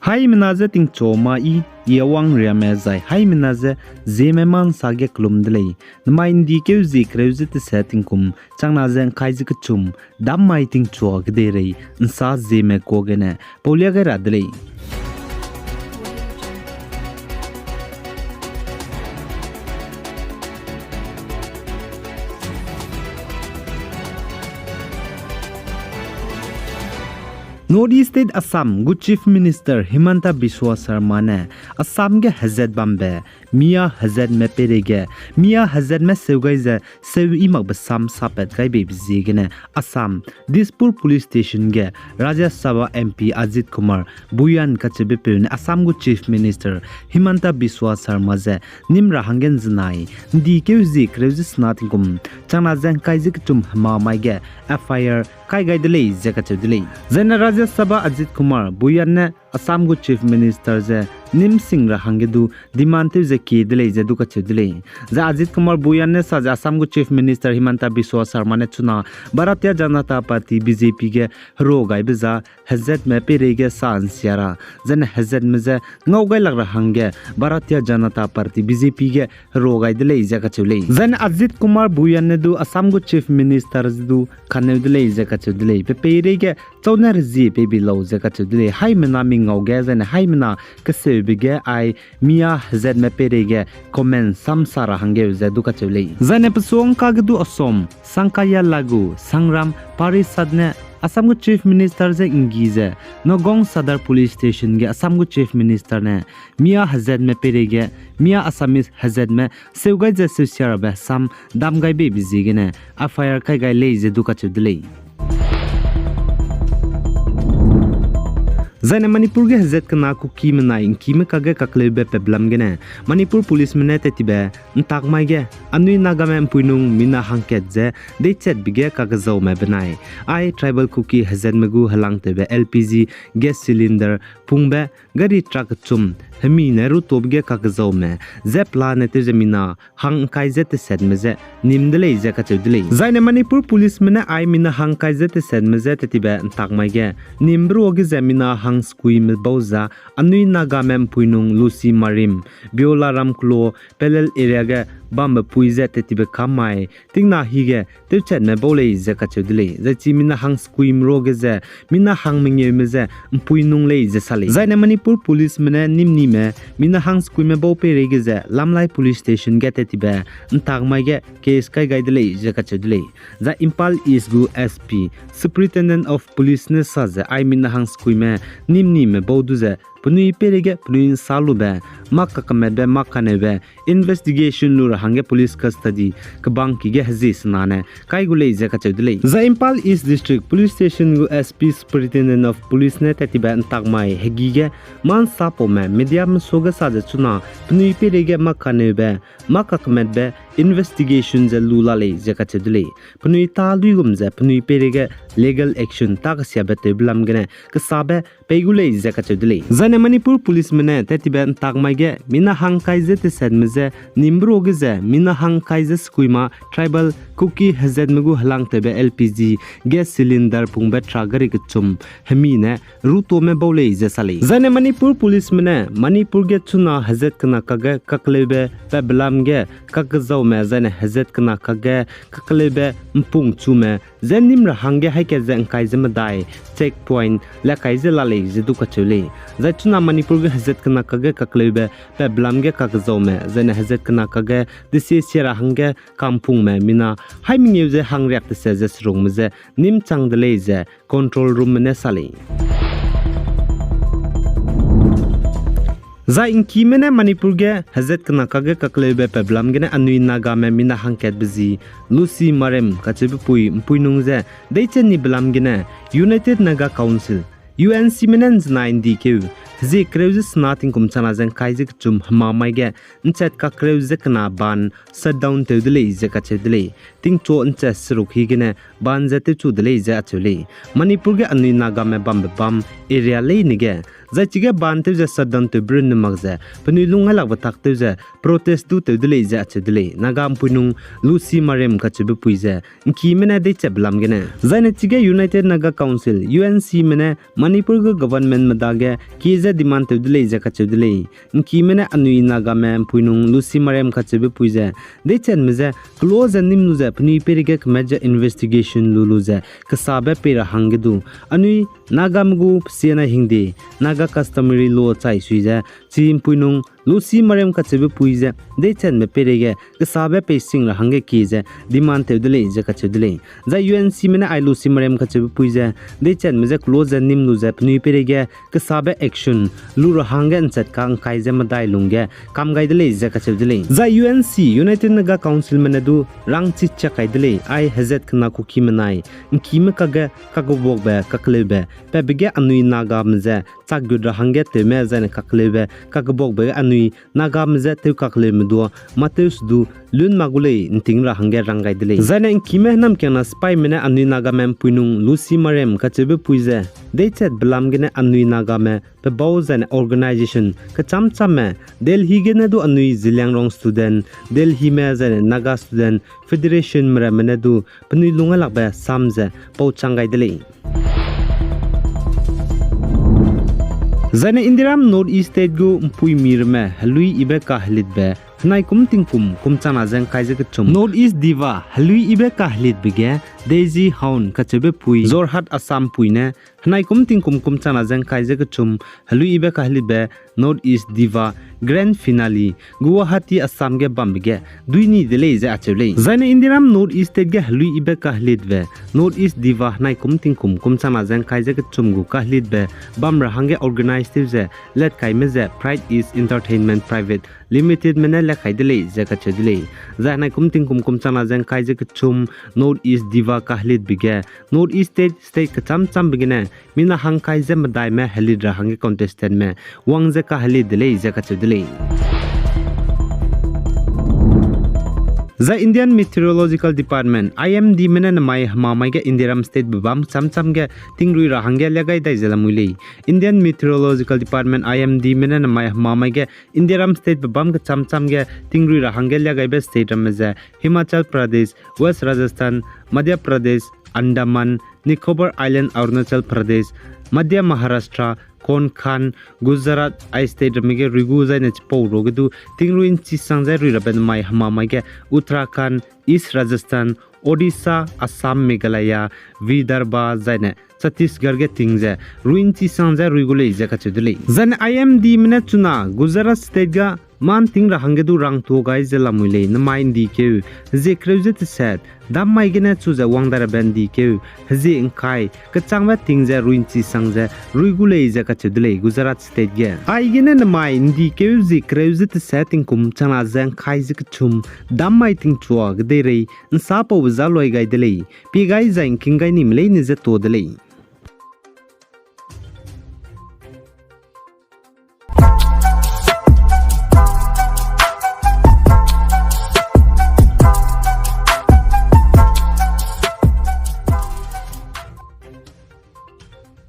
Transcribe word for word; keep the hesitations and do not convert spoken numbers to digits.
Haimena je tingchu ma i, i awang riame zai haimena je Zeme ma nsa ge kelum de lei. Namai ’ndi keu zie kereu ze tese tingkum changna ze ’ngkai ze kechum, dam mai tingchua kedeirei ’nsa Zeme kuâ gene paulia gai ra de lei. North East State Assam gu Chief Minister Himanta Biswa Sarma ne Assam ge hezat bambe, mia hezatme peirei ge, mia hezatme seu gai ze seu i makbe sam sapat gai beibe ziegene Assam, Dispur Police Station ge Rajya Sabha M P Ajit Kumar Bhuyan kacheubepeu ne Assam gu Chief Minister Himanta Biswa Sarma je nîm ra hangge ’nzenai, ’ndi keu zie kereu ze sena tingkum changna ze ’ngkai ze kechum hema mai ge F I R kai gai de lei ze kacheu de lei. Zaine Rajya Sabha Ajit Kumar Bhuyan ne Assam gu Chief Minister je nîm sing ra hangge du demand tew ze kie de lei ze du kacheu de lei. Zai Ajit Kumar Bhuyan ne sa ze Assam gu Chief Minister Himanta Biswa Sarma ne chuna Bharatiya Janata Party, B J P ge herua gaibe za hezatme peirei ge sa ’nsia ra, zaine hezatme je ngau gai lak ra hangge Bharatiya Janata Party, B J P ge herua gai de lei ze kacheu lei. Zaine Ajit Kumar Bhuyan ne du Assam gu Chief Minister je du kaneu de lei ze kacheu de lei. Pe peireige chau ne rezie peibi lau ze kacheu de lei. Haimena mi ngau ge zaine haimena keseube ge ai mia hezatme peirei ge comment sam sa ra hangge ze du kacheu lei. Zaine pesuangka ge du Assam, Sangkaya Lagu, Sangram Parishad ne Assam gu Chief Minister je ’nggi ze, Nagaon Sadar Police Station ge Assam gu Chief Minister ne mia hezatme peirei ge, mia Assamese hezatme seu gai ze seusia rabe sam dam gai beibe ziegene F I R kai gai lei ze du kacheu de lei. Zaine Manipur ge hezat kena Kuki menai ’ngkime kage kakleube pebelam gene Manipur Policeme ne tettibe ’ntak mai ge anui Nagame ’mpuinung mina hangkat ze deichatbe ge kakezaume benai ai Tribal Kuki hezatme gu helangtewbe L P G gas cylinder pungbe gari truck kechum hemi ne rutobe ge kakezaume ze pelane tew ze mina hang ’ngkai ze tesatme je nîm de lei ze kacheu de lei. Zaine Manipur Policeme ne ai mina hang ’ngkai ze tesatme je tettibe ’ntak mai ge nîmbe ruage ze mina hang sekuime bau za anui Nagame ’mpuinung Lusi Marim, Biola Ramklo, Pelel area ge bambe pui ze tettibe kam mai tingna hige tewchatme bau lei ze kacheu de lei. Zai chi mina hang sekuime ruage ze mina hang mengeume je ’mpuinung lei ze sa lei. Zaine Manipur Policeme ne nîm nime mina hang sekuime bau peireige ze Lamlai Police Station ge tettibe ’ntak mai ge case kai gai de lei ze kacheu de lei. Zai Imphal East gu S P, Superintendent of Police ne sa ze ai mina hang sekuime nîm nime bau du ze penui peireige penui ’nsa lube, mâ kakemetbe mâ kaneube investigation lu ra hangge police custody kebangki ge hezie senane kai gu lei ze kacheu de lei. Zai Imphal East District Police Station gu S P, Superintendent of Police ne tettibe ’ntak mai hegî ge mâ ’nsa paume mediame suage sa ze chuna penui peireige mâ kaneube, mâ kakemetbe investigation ze lu la lei ze kacheu de lei. Penui tâ luigum ze penui peireige legal action tâ kesiabe tewbe lam gene kesabe pei gu lei ze kacheu de lei. Zaine Manipur Policeme ne tettibe ’ntak mai ge mina hang ’ngkai ze tesatme je nîmbe ruage ze mina hang ’ngkai ze sekuima Tribal Kuki hezatme gu helangtewbe L P G gas cylinder pungbe truck gari kechum hemi ne rutome bau lei ze sa lei. Zaine Manipur Policeme ne Manipur ge chuna hezat kena kage kakleube pebelam ge kakezaume zaine hezat kena kage kakleube ’mpungchume ze nîm ra hangge haî kat ze ’ngkai ze medai checkpoint le kai ze la lei ze du kacheu lei. Zai chuna Manipur ge hezat kena kage kakleube pebelam ge kakezaume zaine hezat kena kage desiesie ra hangge kampungme mina haî mengeu ze hangriak tese ze serungme ze nîm chang de lei ze control roomme ne sa lei. Zai ’ngkime ne Manipur ge hezat kena kage kakleube pebelam gene anui Nagame mina hangkatbe zi Lusi Marim kacheube pui ’mpuinung ze deiche nibe lam gene United Naga Council, U N Cme ne ’nzenai ’ndi keu hezie kereu ze sena tingkum changna ze ’ngkai ze kechum hema mai ge ’nchat kakereu ze kena ban shutdown tew de lei ze kacheu de lei. Tingchu ’nchat seruk hi gene ban ze tewchu de lei ze acheu lei. Manipur ge anui Nagame bambe bam area leine ge Zai chige ban tew ze shutdown tewbe runne mak ze penui lung gailakbe tak tew ze protest du tew de lei ze acheu de lei. Naga ’mpuinung Lucy Mariam kacheube pui ze ’ngkime ne deichatbe lam gene, zaine chige United Naga Council, U N Cme ne Manipur gu governmentme dage kie ze demand tew de lei ze kacheu de lei. ’Ngkime ne anui Nagame ’mpuinung Lucy Mariam kacheube pui ze deichatme je kelo ze nîm lu ze penui peireige kemat ze investigation lu lu ze kesabe pei ra hangge du, anui Nagame gu pesiana hingde, Naga customary law chai sui ze, chi ’mpuinung Lucy Mariam kacheube pui ze deichatme peireige kesabe pei sing ra hangge kie ze demand tew de lei ze kacheu de lei. Zai U N Cme ne ai Lucy Mariam kacheube pui ze deichatme je kelo ze nîm lu ze penui peireige kesabe action lu ra hangge ’nchat ka ’ngkai ze medai lungge kam gai de lei ze kacheu de lei. Zai U N C, United Naga Councilme ne du rangchi chak kai de lei, ai hezat kena Kukime nai ’ngkime kage kakebuakbe kakeleube patbe ge anui Nagame je chakgut ra hangge tewme zaine kakeleube kakebuakbe ge anui Nagame je tew kakeleume dua mâ tew se du lun ma gu lei ’nting ra hangge rang gai de lei. Zaine ’ngkime hênamkiangna sipaime ne anui Nagame ’mpuinung Lucy Mariam kacheube pui ze deichatbe lam gene anui Nagame pebau zaine organisation kechâm châmme, Delhi gene du anui Zeliangrong student, Delhime zaine Naga Student Federationme ramme ne du penui lung gailakbe sam ze pau chang gai de lei. Zaine Indiaram North East State gu ’mpuimi ramme heluiyibe kahelitbe henai kum tingkum kum changna ze ’ngkai ze kechum North East Diva heluiyibe kahelitbe ge Daisy Haun kacheube pui Jorhat Assam pui ne henai kum tingkum kum changna ze ’ngkai ze kechum heluiyibe kahelitbe North East Diva Grand Finale Guwahati Assam ge bambe ge duini de lei ze acheu lei. Zaine Indiaram North East State ge heluiyibe kahelitbe North East Diva henai kum tingkum kum changna ze ’ngkai ze kechum gu kahelitbe bam ra hangge organize tew ze latkaime ze Pride East Entertainment Private Limitedme ne latkai de lei ze kacheu de lei. Zai henai kum tingkum kum changna ze ’ngkai ze kechum North East Diva kahelitbe ge North East State, state kechâm châmbe gene mina hangkai ze medaime helit ra hangge contestantme wang ze kahelit de lei ze kacheu de lei. Zai Indian Meteorological Department, I M Dme ne nemai hemamai ge Indiaram Statebe bâm kechâm châm ge tingrui ra hangge liagai dai ze lamui lei. Indian Meteorological Department, I M Dme ne nemai hemamai ge Indiaram Statebe bâm kechâm châm ge tingrui ra hangge liagaibe state ramme ze Himachal Pradesh, West Rajasthan, Madhya Pradesh, Andaman Nicobar Island, Arunachal Pradesh, Madhya Maharashtra, Konkan, Gujarat, ai state ramme ge rui gu zaine chipau ruage du tingrui ’nchi sang ze rui rabe nemai hemamai ge Uttarakhand, East Rajasthan, Odisha, Assam, Meghalaya, Vidarbha zaine Chhattisgarh ge ting ze rui ’nchi sang ze rui gu lei ze kacheu de lei. Zaine I M Dme ne chuna Gujarat state ga mâ ’nting ra hangge du rangtuâ gai ze lamui lei, nemai ’ndikeu hezie kereu ze teset, dam mai gene chu ze wang dai rabe ’ndikeu hezie ’ngkai kechangbe ting ze rui ’nchi sang ze rui gu lei ze kacheu de lei Gujarat state ge. Aigene nemai ’ndikeu hezie kereu ze teset tingkum changna ze ’ngkai ze kechum dam mai tingchua kedeirei ’nsapaube za loi gai de lei, pie gai zai ’ngking gai nime leine je tuâ de lei.